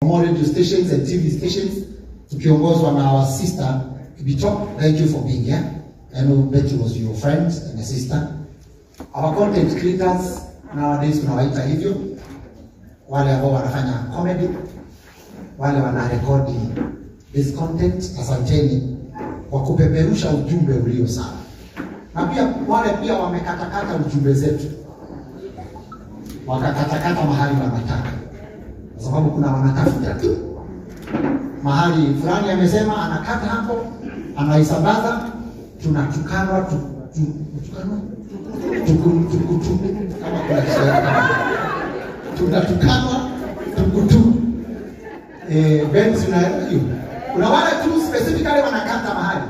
More radio stations and TV stations, tukiongozwa na our sister Kibito. Thank you for being here. I know Betty was your friend and a sister. Our content creators nowadays tunawaita hivyo, wale ambao wanafanya comedy, wale wanarekodi this content, asanteni kwa kupeperusha ujumbe ulio sawa. Na pia wale pia wamekatakata ujumbe zetu, wakakatakata mahali wanataka, kwa sababu kuna wanatafuta tu mahali fulani amesema, anakata hapo, anaisambaza, tunatukanwa tukanwa tukutuku, kama kuna Kiswahili kama tunatukanwa tukutuku. Benz, unaelewa hiyo? Kuna wale tu specifically wanakata mahali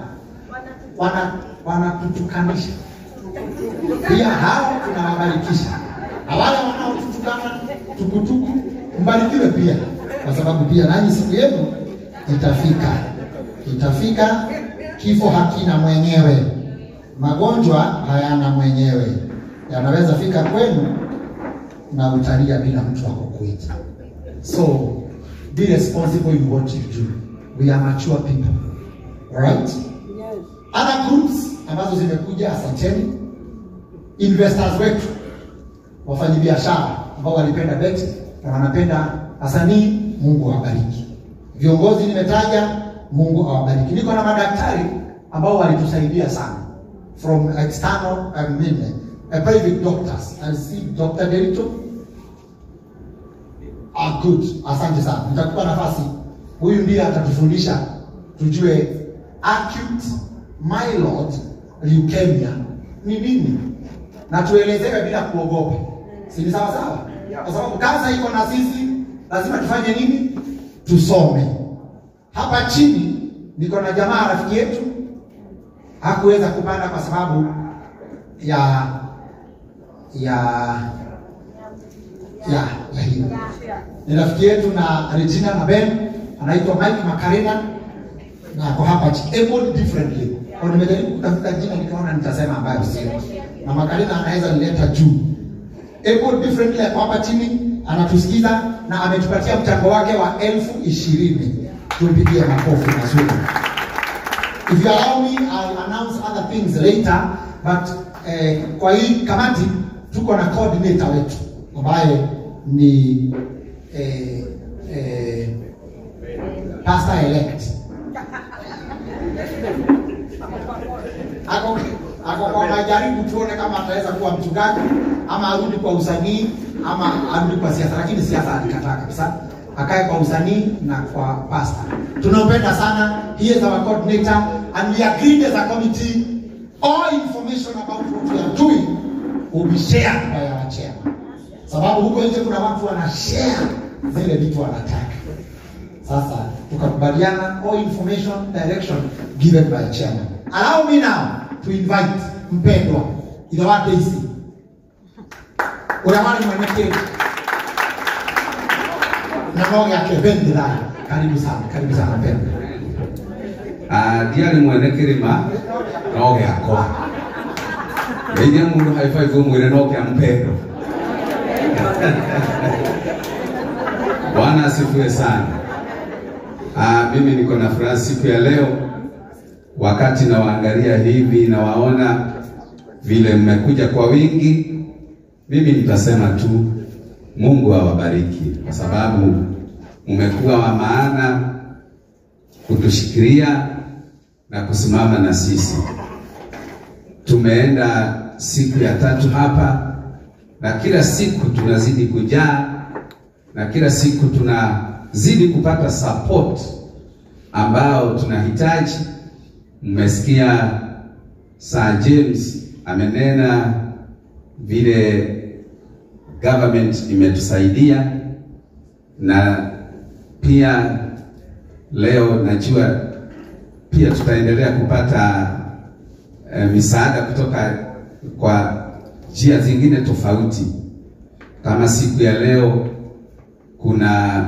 wanatutukanisha, pia hao tunawabarikisha, na wale wanaotutukana tukutuku mbarikiwe pia, kwa sababu pia nanyi siku yenu itafika. Itafika. Kifo hakina mwenyewe, magonjwa hayana mwenyewe, yanaweza fika kwenu na utalia bila mtu wa kukuita. So be responsible in what you do. We are mature people. Alright? Yes. Other groups ambazo zimekuja, asanteni. Investors wetu, wafanyabiashara ambao walipenda Betty na wanapenda wasanii, Mungu awabariki. Viongozi nimetaja, Mungu awabariki. Niko na madaktari ambao walitusaidia sana from external, I mean, private doctors. I see Dr. Delito. Ah, good. Asante sana. Nitakupa nafasi. Huyu ndiye atatufundisha tujue acute myeloid leukemia ni nini, na tuelezewe bila kuogopa. Si ni sawa sawa? Kwa sababu kansa iko na sisi, lazima tufanye nini? Tusome. Hapa chini niko na jamaa rafiki yetu hakuweza kupanda kwa sababu ya ya ya ya hiyo. Ni rafiki yetu na Regina na Ben, anaitwa Mike Makarena na ako hapa chini. Able differently. Kwa nimejaribu kutafuta jina nikaona nitasema ambayo sio. Na Makarena anaweza nileta juu. Able differently ako hapa chini, anatusikiza na ametupatia mchango wake wa 20,000. Tumpigie makofi mazuri. If you allow me, I'll announce other things later, but kwa hii kamati tuko na coordinator wetu ambaye ni pastor elect. Ako kwa majaribu, tuone kama ataweza kuwa mchungaji ama arudi kwa usanii ama arudi kwa siasa, lakini siasa alikataa kabisa, akae kwa usanii na kwa pastor. Tunampenda sana. He is our coordinator and we agreed as a committee all information about what we are doing will be shared by our chairman. Sababu huko nje kuna watu wana share zile vitu wanataka. Sasa tukakubaliana all information direction given by chairman. Allow me now to invite mpendwa Ithawa Daisy. Uria wari mwenye na no yake bendera. Karibu sana, karibu sana mpendwa. Ndiarĩ mwene kĩrĩma no gĩakwa. Geithia mũndũ high five ũmwĩre no kĩa mpendo. Bwana asifiwe sana. Mimi niko na furaha siku ya leo, wakati nawaangalia hivi nawaona vile mmekuja kwa wingi. Mimi nitasema tu Mungu awabariki, kwa sababu mmekuwa wa maana kutushikilia na kusimama na sisi. Tumeenda siku ya tatu hapa na kila siku tunazidi kujaa na kila siku tunazidi kupata support ambao tunahitaji. Mmesikia Sir James amenena vile government imetusaidia, na pia leo najua pia tutaendelea kupata misaada kutoka kwa njia zingine tofauti. Kama siku ya leo kuna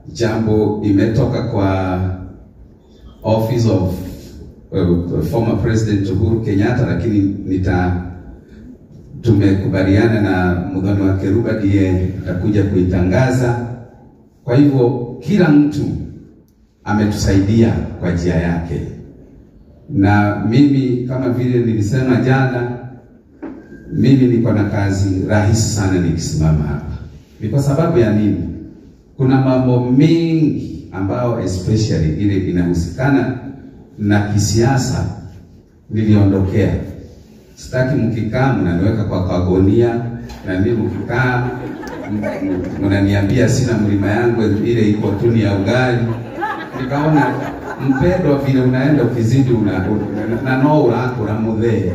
jambo imetoka kwa Office of former President Uhuru Kenyatta, lakini tumekubaliana na Muthoni wa Keruba ndiye atakuja kuitangaza. Kwa hivyo kila mtu ametusaidia kwa njia yake. Na mimi kama vile nilisema jana, mimi niko na kazi rahisi sana nikisimama hapa. Ni kwa sababu ya nini? Kuna mambo mengi ambao especially ile inahusikana na kisiasa niliondokea. Sitaki mkikaa mnaniweka kwa kagonia, na mimi mkikaa mnaniambia sina mlima yangu ile iko tuni ya ugali. Nikaona mpendwa vile unaenda ukizidi una no urakura muthee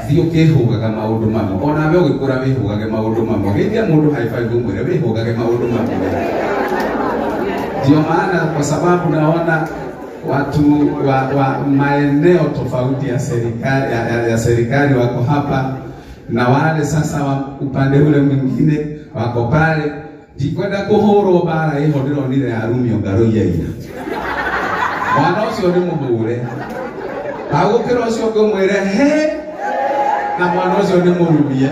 thiĩ ũkĩhũgaga maũndũ mamwe onawe ũgĩkũra wĩhũgage maũndũ mamwe geithia mũndũ high five ũmwĩre wĩhũgage maũndũ mamwe. Ndio maana kwa sababu naona watu wa maeneo tofauti ya serikali ya serikali wako hapa, na wale sasa wa upande ule mwingine wako pale. Ndikwenda kũhũrwo bara ĩho ndĩronire arumio ngaroia ira mwana ũcio nĩ mũhũre agũkĩra ũcio ngũmwĩre he na mwana ũcio nĩ mũrumie.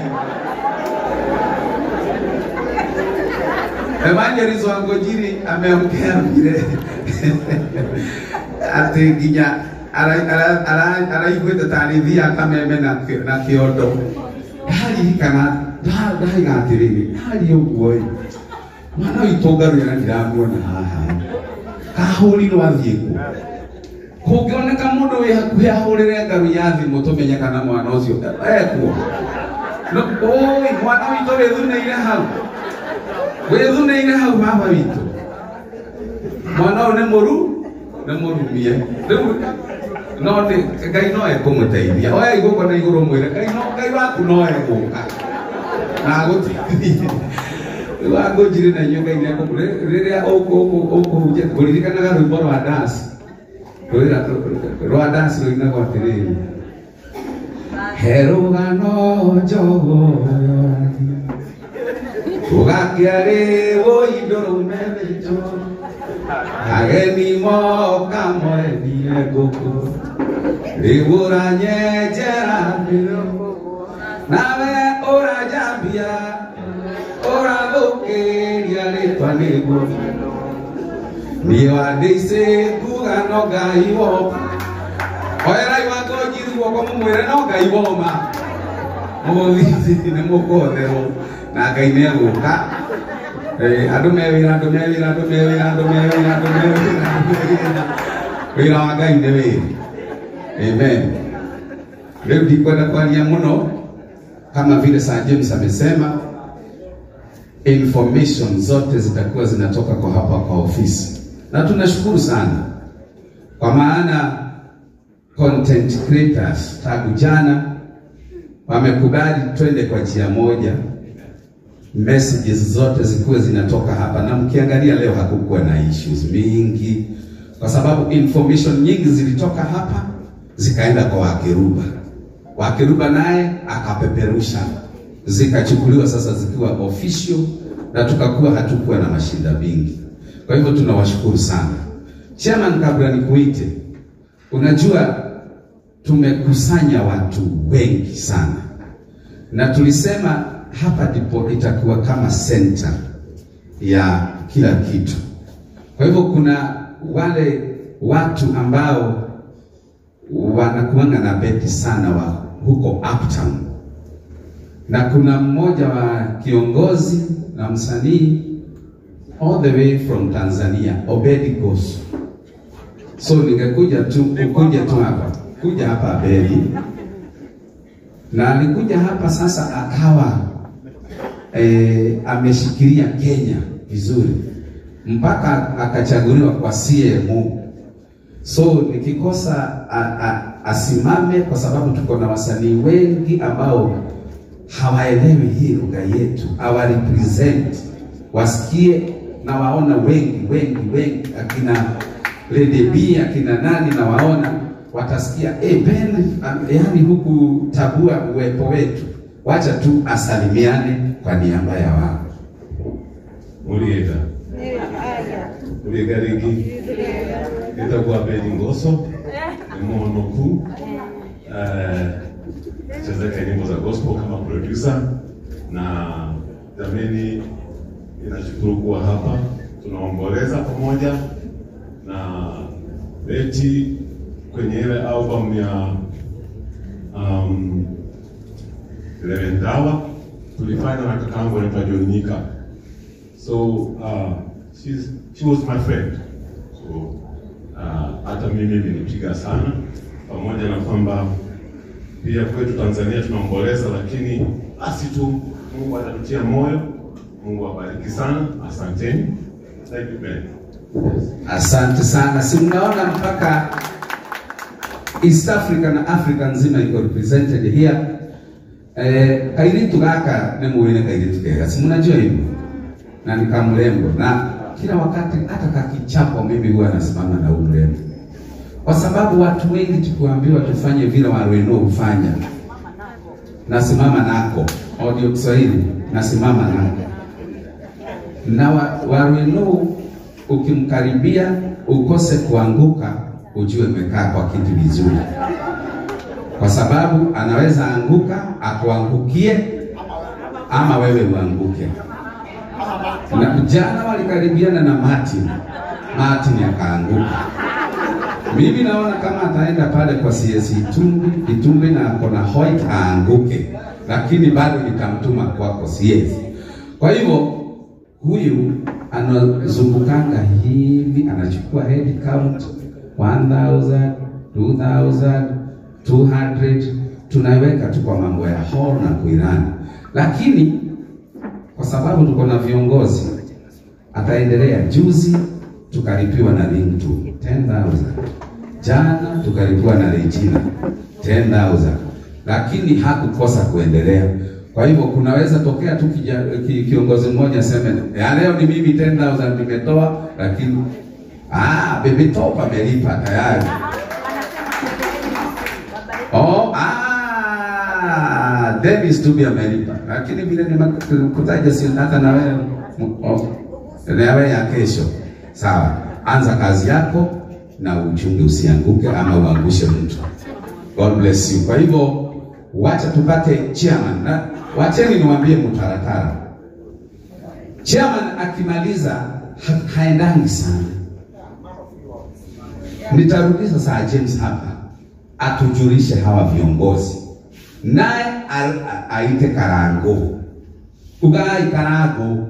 Evangelist Wangojiri ameongea vile ati nginya araiguĩte tarĩ thiaga kameme na kĩondo. Ndaririkana ndaiga atĩrĩrĩ ndaria ũguo ĩ mwana witũ Ngaruiya na ndiramuona haha kahũrirwo athiĩ kũ kũngĩoneka mũndũ wĩ hakuhĩ ahũrĩre Ngaruiya thimũ tũmenye kana mwana ũcio ekuo. Oi mwana witũ wĩthunĩire hau wĩthunĩire hau baba witũ mwana ũyũ nĩ nĩ mũrumie rĩu no nĩ Ngai no ekũmũteithia oya guoko na igũrũ mwĩre Ngai no Ngai waku no egũka na agũteithie. Rĩu Wangũnjiri na inyuĩ Ngai nĩekũmũ rĩrĩa ũkũhunjia ngũririkanaga rwĩmbo rwa dance rwa dance rũinagwo atĩrĩrĩ he rũgano njogoyoragia rũgakĩarĩrwo indũrũme mĩtũ ageni moka mwendie ngũkũ rĩu ũranyenjera mĩromo nawe ũranjambia ũrathũkĩria rĩtwa nĩguo niĩ wandĩicĩ nguga no Ngai woma. Oerai Wangũnjiri guoko mũmwĩre no Ngai woma mũgũthiĩ nĩ mũkũhotherwo na Ngai nĩegũka. Andũ me wĩra andũ me wĩra andũ me wĩra andũ me wĩra andũ me wĩra andũ me wĩra wĩra wa Ngai nĩ wĩra. Amen. Rĩu ndikwenda kwaria mũno kama vile Sir James amesema, information zote zitakuwa zinatoka kwa hapa kwa ofisi. Na tunashukuru sana kwa maana content creators tangu jana wamekubali twende kwa njia moja, messages zote zikuwe zinatoka hapa. Na mkiangalia leo hakukuwa na issues mingi kwa sababu information nyingi zilitoka hapa zikaenda kwa Wakeruba. Wakeruba naye akapeperusha, zikachukuliwa sasa zikiwa official, na tukakuwa hatukuwa na mashinda mingi. Kwa hivyo tunawashukuru sana. Chairman, kabla nikuite, unajua tumekusanya watu wengi sana na tulisema hapa ndipo itakuwa kama center ya kila kitu. Kwa hivyo kuna wale watu ambao wanakuanga na beti sana wa huko Uptown, na kuna mmoja wa kiongozi na msanii all the way from Tanzania, Obedi Gosu. So ningekuja tu kuja tu hapa, kuja hapa Abedi. Na alikuja hapa sasa akawa ameshikilia Kenya vizuri mpaka akachaguliwa kwa CMO. So nikikosa asimame kwa sababu tuko na wasanii wengi ambao hawaelewi hii lugha yetu, hawarepresent, wasikie na waona wengi wengi wengi akina Lady B akina nani na waona watasikia Ben, yani huku tabua uwepo wetu. Wacha tu asalimiane kwa niaba ya wao. Uliega. Uliega ringi. Nitakuwa Ben Ngoso, ni mwonoku. Chezeka nyimbo za gospel kama producer, na jameni ninashukuru kuwa hapa. Tunaomboleza pamoja na Betty kwenye ile album ya Revendawa tulifanya na kakangu anaitwa John Nyika. So she was my friend. So hata mimi nilipiga sana, pamoja na kwamba pia kwetu Tanzania tunaomboleza, lakini basi tu Mungu atatutia moyo. Mungu awabariki sana. Asanteni. Thank you, Ben. Asante sana. Si mnaona mpaka East Africa na Africa nzima iko represented here. Kairitu gaka ni muwine kairitu kega. Si mnajua hivyo? Na ni kamrembo. Na kila wakati hata kakichapo mimi huwa nasimama na huyu mrembo. Kwa sababu watu wengi tukiambiwa tufanye vile Wareno hufanya. Nasimama nako. Audio Kiswahili nasimama nako. Na Wareno ukimkaribia ukose kuanguka, ujue umekaa kwa kitu vizuri. Kwa sababu anaweza anguka, akuangukie ama wewe uanguke. Na jana walikaribiana na Martin. Martin akaanguka. Mimi naona kama ataenda pale kwa CS Itumbi na kona Hoyt aanguke. Lakini bado nitamtuma kwako CS. Kwa hivyo huyu anazungukanga hivi, anachukua head count 1000, 2000, 200, tunaiweka tu kwa mambo ya hall na kuirani. Lakini kwa sababu tuko na viongozi ataendelea. Juzi tukalipiwa na Ringtu 10,000. Jana tukalipiwa na Regina 10,000. Lakini hakukosa kuendelea. Kwa hivyo kunaweza tokea tu kiongozi mmoja aseme ya leo ni mimi 10,000 nimetoa, lakini Baby Top amelipa tayari. Oh, Dennis Tubi amelipa. Lakini vile nimekutaja si hata na wewe na wewe ya kesho. Sawa, anza kazi yako na uchunge usianguke ama uangushe mtu. God bless you. Kwa hivyo wacha tupate chairman. Na wacheni niwaambie mtaratara. Chairman akimaliza haendangi sana. Nitarudisha saa James hapa atujulishe hawa viongozi. Naye aite Karango. Ugai Karango.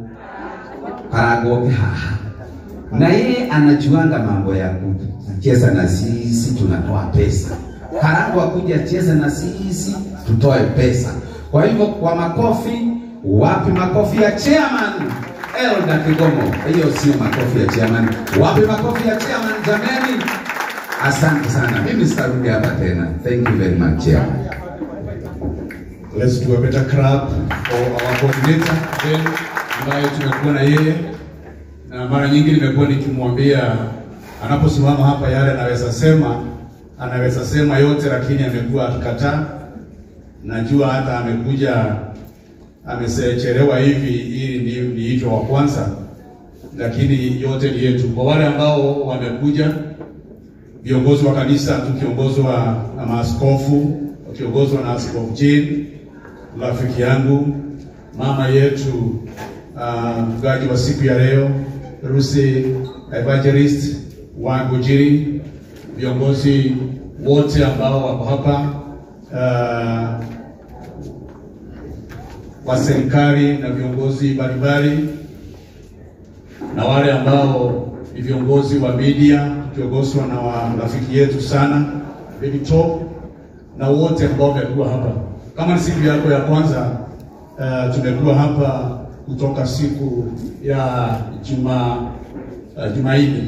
Karango haha. Na yeye anajuanga mambo ya kucheza na sisi tunatoa pesa. Karango akuja cheza na sisi tutoe pesa. Kwa hivyo kwa makofi, wapi makofi ya chairman Elder Kigomo? Hiyo sio makofi ya chairman. Wapi makofi ya chairman jameni? Asante sana. Mimi sitarudi hapa tena. Thank you very much, chairman. Let's do a better clap for our coordinator Ben, ambaye tumekuwa na yeye. Na mara nyingi nimekuwa nikimwambia anaposimama hapa yale anaweza sema yote, lakini amekuwa akikataa. Najua hata amekuja amechelewa hivi ili niitwe wa kwanza, lakini yote ni yetu. Kwa wale ambao wamekuja, viongozi wa kanisa tukiongozwa na maaskofu, wakiongozwa na Askofu Jane, rafiki yangu, mama yetu, mchungaji wa siku ya leo, Rusi Evangelist Wangujiri, viongozi wote ambao wako hapa, wa serikali na viongozi mbalimbali, na wale ambao ni viongozi wa media tukiongozwa na rafiki yetu sana Baby Top, na wote ambao wamekuwa hapa. Kama ni siku yako ya kwanza, tumekuwa hapa kutoka siku ya Jumanne,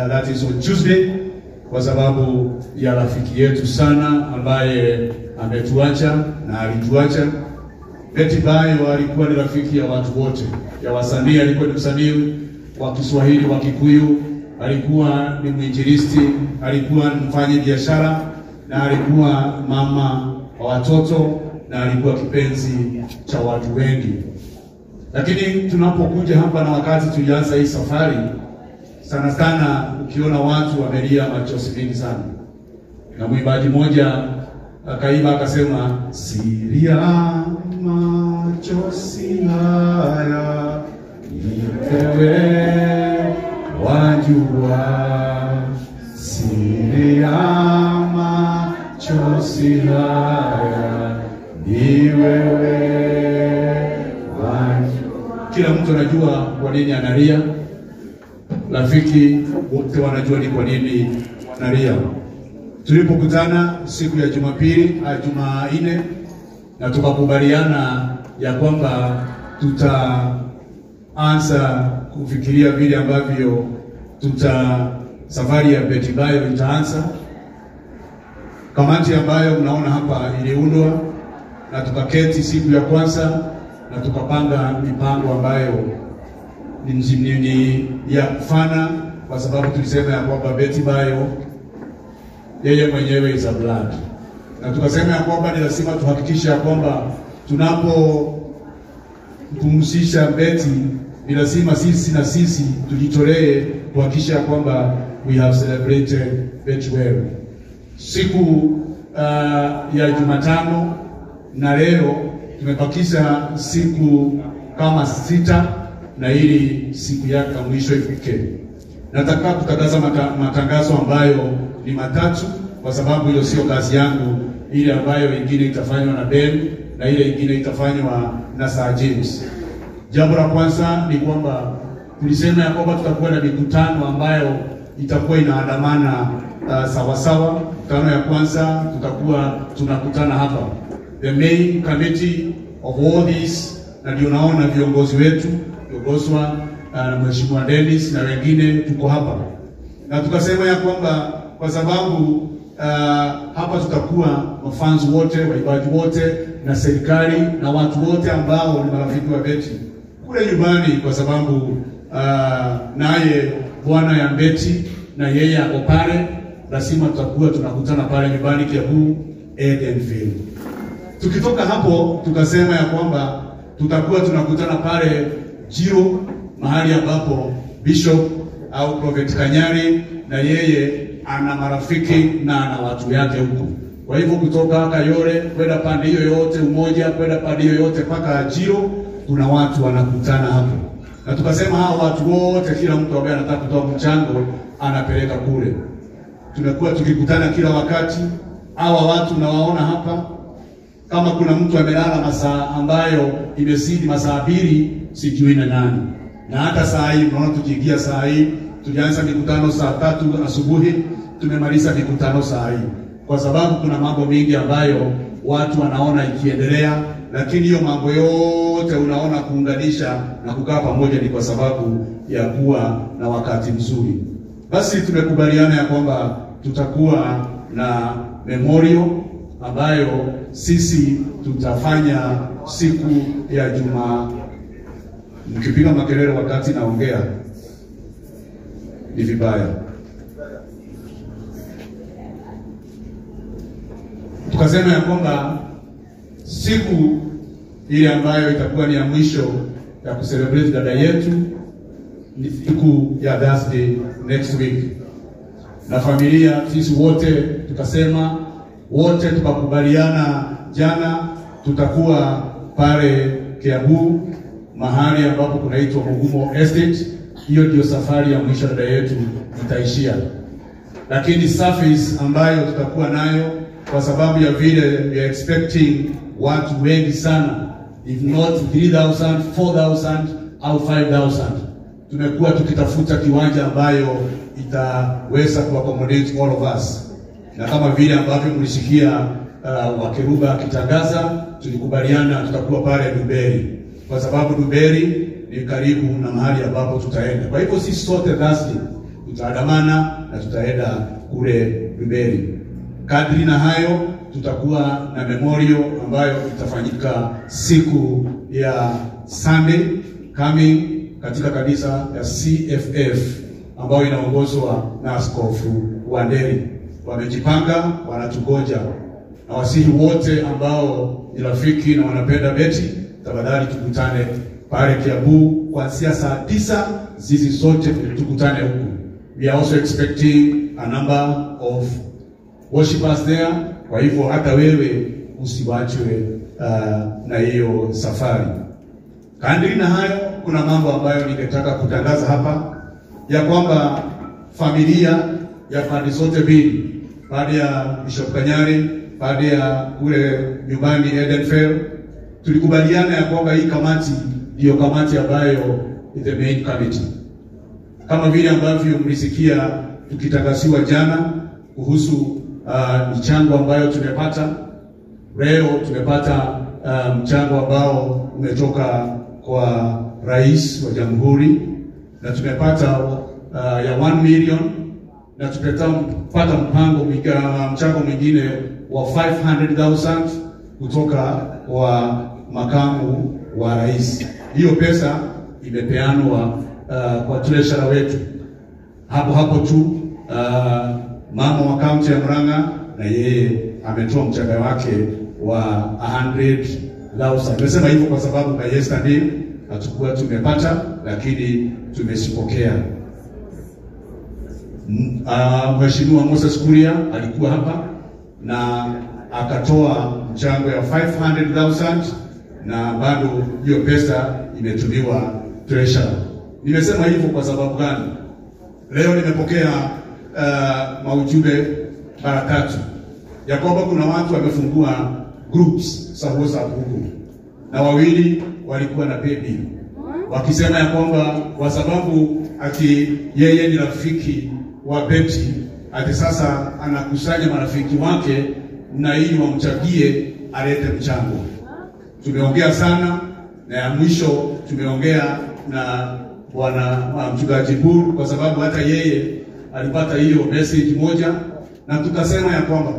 that is on Tuesday, kwa sababu ya rafiki yetu sana ambaye ametuacha na alituacha. Betty Bayo alikuwa ni rafiki ya watu wote, ya wasanii. Alikuwa ni msanii wa Kiswahili, wa Kikuyu, alikuwa ni mwinjilisti, alikuwa ni mfanya biashara, na alikuwa mama wa watoto, na alikuwa kipenzi cha watu wengi. Lakini tunapokuja hapa na wakati tulianza hii safari, sana sana ukiona watu wamelia machozi mingi sana. Na mwimbaji mmoja akaiba akasema, siri ya machozi haya nipewe Wajua siri ya machozi haya ni wewe wajua. Kila mtu anajua kwa nini analia, rafiki wote wanajua ni kwa nini wanalia. Tulipokutana siku ya Jumapili, Jumanne, na tukakubaliana ya kwamba tutaanza kufikiria vile ambavyo safari ya Betty Bayo itaanza. Kamati ambayo mnaona hapa iliundwa na tukaketi siku ya kwanza na tukapanga mipango ambayo ni ya kufana, kwa sababu tulisema ya kwamba Betty Bayo yeye mwenyewe is a blood, na tukasema ya kwamba ni lazima tuhakikishe ya kwamba tunapopumzisha Betty ni lazima sisi na sisi tujitolee kuhakikisha kwamba we have celebrated Betty well. Siku ya Jumatano na leo tumebakisha siku kama 6 na ili siku yake mwisho ifike. Nataka kutangaza matangazo ambayo ni matatu, kwa sababu hiyo sio kazi yangu. Ile ambayo ingine itafanywa na Ben na ile ingine itafanywa na Sir James. Jambo la kwanza ni kwamba tulisema ya kwamba tutakuwa na mikutano ambayo itakuwa inaandamana sawasawa. Mkutano ya kwanza tutakuwa tunakutana hapa, the main committee of all these, na ndio naona viongozi wetu kiongozwa na Mheshimiwa Dennis na wengine tuko hapa, na tukasema ya kwamba kwa sababu hapa tutakuwa mafans wote, waibaji wote na serikali na watu wote ambao ni marafiki wa Betty kule nyumbani, kwa sababu naye bwana ya Betty na yeye ako pale, lazima tutakuwa tunakutana pale nyumbani Kiambu Edenville. Tukitoka hapo tukasema ya kwamba tutakuwa tunakutana pale Jiro, mahali ambapo Bishop au Prophet Kanyari na yeye ana marafiki na ana watu yake huko. Kwa hivyo kutoka Kayole kwenda pande hiyo yote Umoja, kwenda pande hiyo yote mpaka Jiro, kuna watu wanakutana hapo. Na tukasema hao watu wote, kila mtu ambaye anataka kutoa mchango anapeleka kule. Tunakuwa tukikutana kila wakati. Hawa watu nawaona hapa, kama kuna mtu amelala masaa ambayo imezidi masaa 2 sijui na nani. Na hata saa hii mnaona tukiingia saa hii, tulianza mikutano saa 3 asubuhi, tumemaliza mikutano saa hii, kwa sababu kuna mambo mengi ambayo watu wanaona ikiendelea, lakini hiyo mambo yote unaona kuunganisha na kukaa pamoja ni kwa sababu ya kuwa na wakati mzuri. Basi tumekubaliana ya kwamba tutakuwa na memorial ambayo sisi tutafanya siku ya Jumaa. Mkipiga makelele wakati naongea ni vibaya. Tukasema ya kwamba siku ile ambayo itakuwa ni ya mwisho ya kucelebrate dada yetu ni siku ya Thursday next week. Na familia sisi wote tukasema, wote tukakubaliana jana tutakuwa pale Kiambu mahali ambapo kunaitwa Mugumo Estate. Hiyo ndio safari ya mwisho dada yetu itaishia. Lakini service ambayo tutakuwa nayo, kwa sababu ya vile we are expecting watu wengi sana, if not 3,000, 4,000 au 5,000. Tumekuwa tukitafuta kiwanja ambayo itaweza ku accommodate all of us. Na kama vile ambavyo mlisikia Wakeruba akitangaza, tulikubaliana tutakuwa pale Duberi, kwa sababu Duberi ni karibu na mahali ambapo tutaenda. Kwa hivyo sisi sote Thursday tutaandamana na tutaenda kule Duberi. Kadri na hayo tutakuwa na memorial ambayo itafanyika siku ya Sunday coming katika kanisa ya CFF ambayo inaongozwa na Askofu Wanderi. Wamejipanga, wanatugoja. Na wasihi wote ambao ni rafiki na wanapenda Betty, tafadhali tukutane pale Kiambu kuanzia saa 9, sisi sote tukutane huku. We are also expecting a number of worshipers there. Kwa hivyo hata wewe usiwachwe na hiyo safari. Kadri na hayo, kuna mambo ambayo ningetaka kutangaza hapa, ya kwamba familia ya pande zote mbili, baada ya Bishop Kanyari, baada ya kule nyumbani Edenfell, tulikubaliana ya kwamba hii kamati ndiyo kamati ambayo is the main committee, kama vile ambavyo mlisikia tukitangaziwa jana kuhusu michango ambayo tumepata. Leo tumepata mchango ambao umetoka kwa Rais wa Jamhuri, na tumepata ya 1 million, na tumepata mchango mwingine wa 500,000 kutoka kwa makamu wa rais. Hiyo pesa imepeanwa kwa treasurer wetu. Hapo hapo tu mama wa kaunti ya Murang'a na yeye ametoa mchango wake wa 100,000. Nimesema hivyo kwa sababu by yesterday hatukuwa tumepata, lakini tumesipokea. Mheshimiwa Moses Kuria alikuwa hapa na akatoa mchango ya 500,000 na bado hiyo pesa imetumiwa treasurer. Nimesema hivyo kwa sababu gani? Leo nimepokea maujumbe mara tatu ya kwamba kuna watu wamefungua groups za WhatsApp huku, na wawili walikuwa na baby wakisema ya kwamba kwa sababu ati yeye ni rafiki wa Betty, ati sasa anakusanya marafiki wake na ili wamchagie alete mchango. Tumeongea sana, na ya mwisho tumeongea na bwana mchungaji Buru, kwa sababu hata yeye alipata hiyo message moja, na tukasema ya kwamba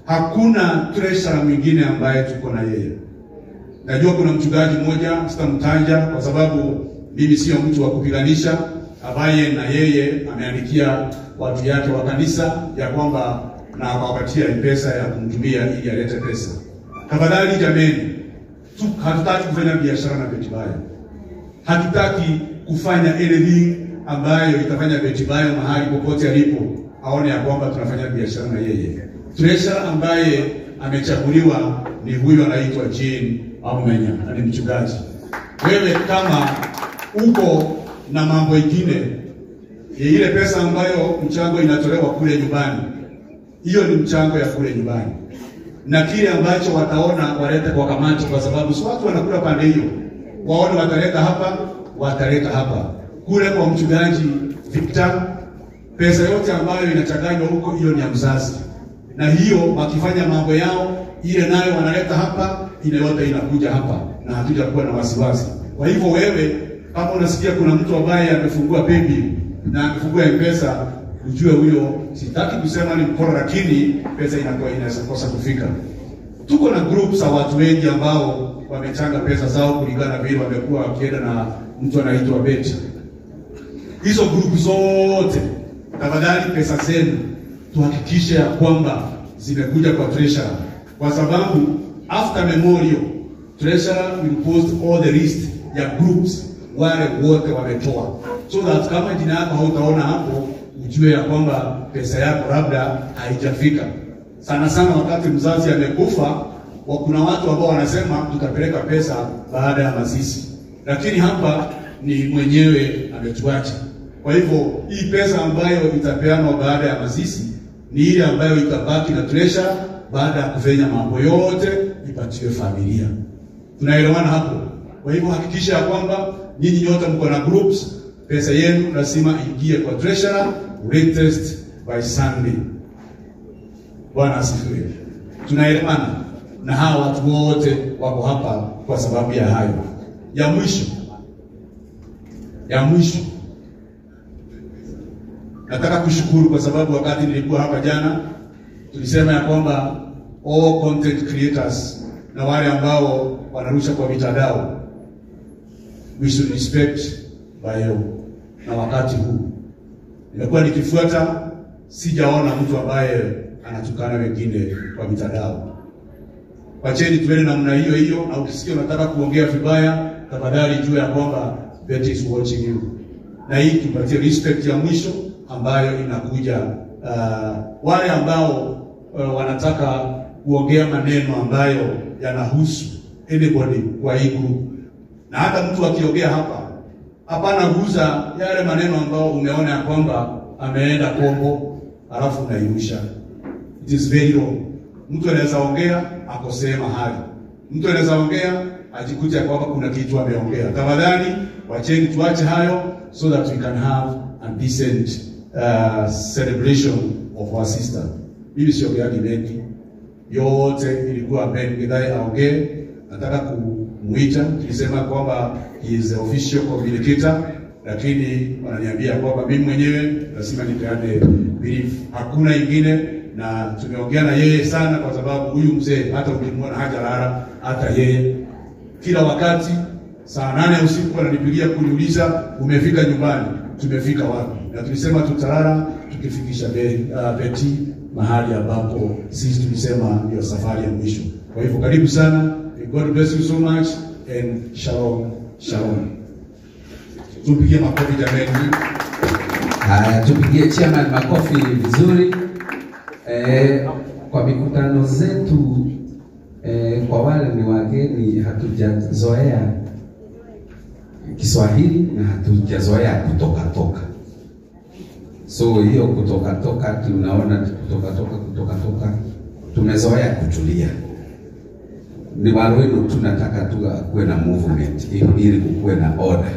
hakuna treasurer mwingine ambaye tuko na yeye. Najua kuna mchungaji mmoja, sitamtaja kwa sababu mimi sio mtu wa kupiganisha, ambaye na yeye ameandikia watu yake wa kanisa ya kwamba na akawapatia pesa ya kumtumia ili alete pesa. Tafadhali jameni, hatutaki kufanya biashara na Betty Bayo. Hatutaki kufanya anything ambayo itafanya Betty Bayo mahali popote alipo aone ya kwamba tunafanya biashara na yeye. Treasurer ambaye amechaguliwa ni huyo anaitwa Jane Amumenya, ni mchungaji. Wewe kama uko na mambo ingine, ile pesa ambayo mchango inatolewa kule nyumbani, hiyo ni mchango ya kule nyumbani, na kile ambacho wataona walete kwa kamati, kwa sababu si watu wanakula pande hiyo, waone wataleta hapa, wataleta hapa. Kule kwa mchungaji Victor, pesa yote ambayo inachanganywa huko, hiyo ni ya mzazi, na hiyo wakifanya mambo yao, ile nayo wanaleta hapa, ile yote inakuja hapa, na hatujakuwa na wasiwasi. Kwa hivyo wewe kama unasikia kuna mtu ambaye amefungua paybill na amefungua M-Pesa, ujue huyo, sitaki kusema ni mkora, lakini pesa inakuwa inaweza kosa kufika. Tuko na group za watu wengi ambao wamechanga pesa zao kulingana vile wamekuwa wakienda na mtu anaitwa Betty. Hizo group zote, tafadhali pesa zenu tuhakikishe ya kwamba zimekuja kwa treasurer, kwa sababu after memorial treasurer will post all the list ya groups wale wote wametoa, so that kama jina yako hautaona hapo, ujue ya kwamba pesa yako labda haijafika. Sana sana wakati mzazi amekufa, kuna watu ambao wanasema tutapeleka pesa baada ya mazishi, lakini hapa ni mwenyewe ametuacha. Kwa hivyo hii pesa ambayo itapeanwa baada ya mazishi ni ile ambayo itabaki na treasurer baada ya kufanya mambo yote, ipatiwe familia. Tunaelewana hapo? Kwa hivyo hakikisha ya kwamba nyinyi nyote mko na groups, pesa yenu lazima ingie kwa treasurer latest by Sunday. Bwana asifiwe. Tunaelewana na hawa watu wote wako hapa kwa sababu ya hayo. Ya mwisho nataka kushukuru kwa sababu wakati nilikuwa hapa jana tulisema ya kwamba all content creators na wale ambao wanarusha kwa mitandao, we should respect Bayo. Na wakati huu nimekuwa nikifuata, sijaona mtu ambaye anatukana wengine kwa mitandao. Wacheni tuende namna hiyo hiyo, na ukisikia unataka kuongea vibaya, tafadhali jua ya kwamba Betty is watching you. Na hii tupatie respect ya mwisho ambayo inakuja wale ambao wanataka kuongea maneno ambayo yanahusu anybody kwa hii group. Na hata mtu akiongea hapa, hapana guza yale maneno ambayo umeona ya kwamba ameenda kombo, alafu unairusha. It is very wrong. Mtu anaweza ongea akosee mahali, mtu anaweza ongea ajikute kwamba kuna kitu ameongea. Tafadhali wacheni tuache hayo so that we can have a decent celebration of our sister. Mimi siongeagi mengi, yote ilikuwa Ben Githae aongee. Nataka kumuita, tulisema kwamba he is the official communicator, lakini wananiambia kwamba mimi mwenyewe lazima nipeane brief, hakuna ingine. Na tumeongea na yeye sana, kwa sababu huyu mzee hata ukimwona hajalala, hata yeye kila wakati saa 8 usiku ananipigia kuniuliza umefika nyumbani, tumefika wapi? Na tulisema tutalala tukifikisha Betty mahali ambapo sisi tulisema ndio safari ya mwisho. Kwa hivyo karibu sana. May God bless you so much and shalom shalom. Tupigie makofi jameni. Haya, tupigie chairman makofi vizuri. Kwa mikutano zetu, kwa wale ni wageni, hatujazoea Kiswahili na hatujazoea kutoka toka. So hiyo kutoka toka tunaona kutoka toka tumezoea kutulia. Ni wale wenu tunataka tu kuwe na movement ili kuwe na order.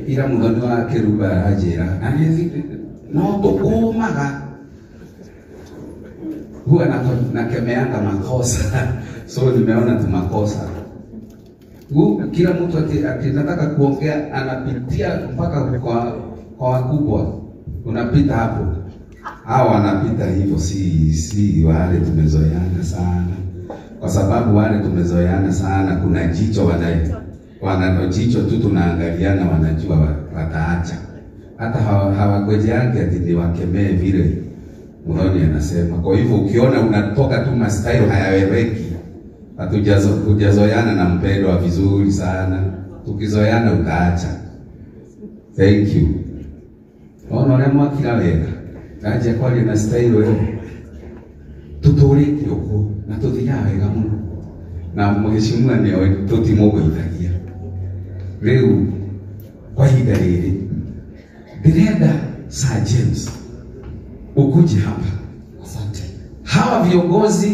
Ila muthoni wa Kiruba ajira na no tukumaga huwa nakemeanga makosa. So nimeona tu makosa. Kila mtu akitaka kuongea anapitia mpaka kwa wakubwa, unapita hapo. Hao wanapita hivyo, si wale tumezoeana sana. Kwa sababu wale tumezoeana sana, kuna jicho wana jicho tu tunaangaliana, wanajua wataacha. Hata hawagojeangi ati niwakemee vile Muthoni anasema. Kwa hivyo ukiona unatoka tu mastaili hayaweweki, hatujazoeana na mpendwa vizuri sana. Tukizoeana utaacha. Thank you. Ono ũrĩa mwakira wega nanjia kwaria na style ĩyo tũtũrĩte ũguo na tũthiaga wega mũno, na mheshimiwa nĩoĩ tũtimũgũithagia. Rĩu kwa ihinda rĩrĩ ndĩrenda Sir James ukuje hapa. Asante. Hawa viongozi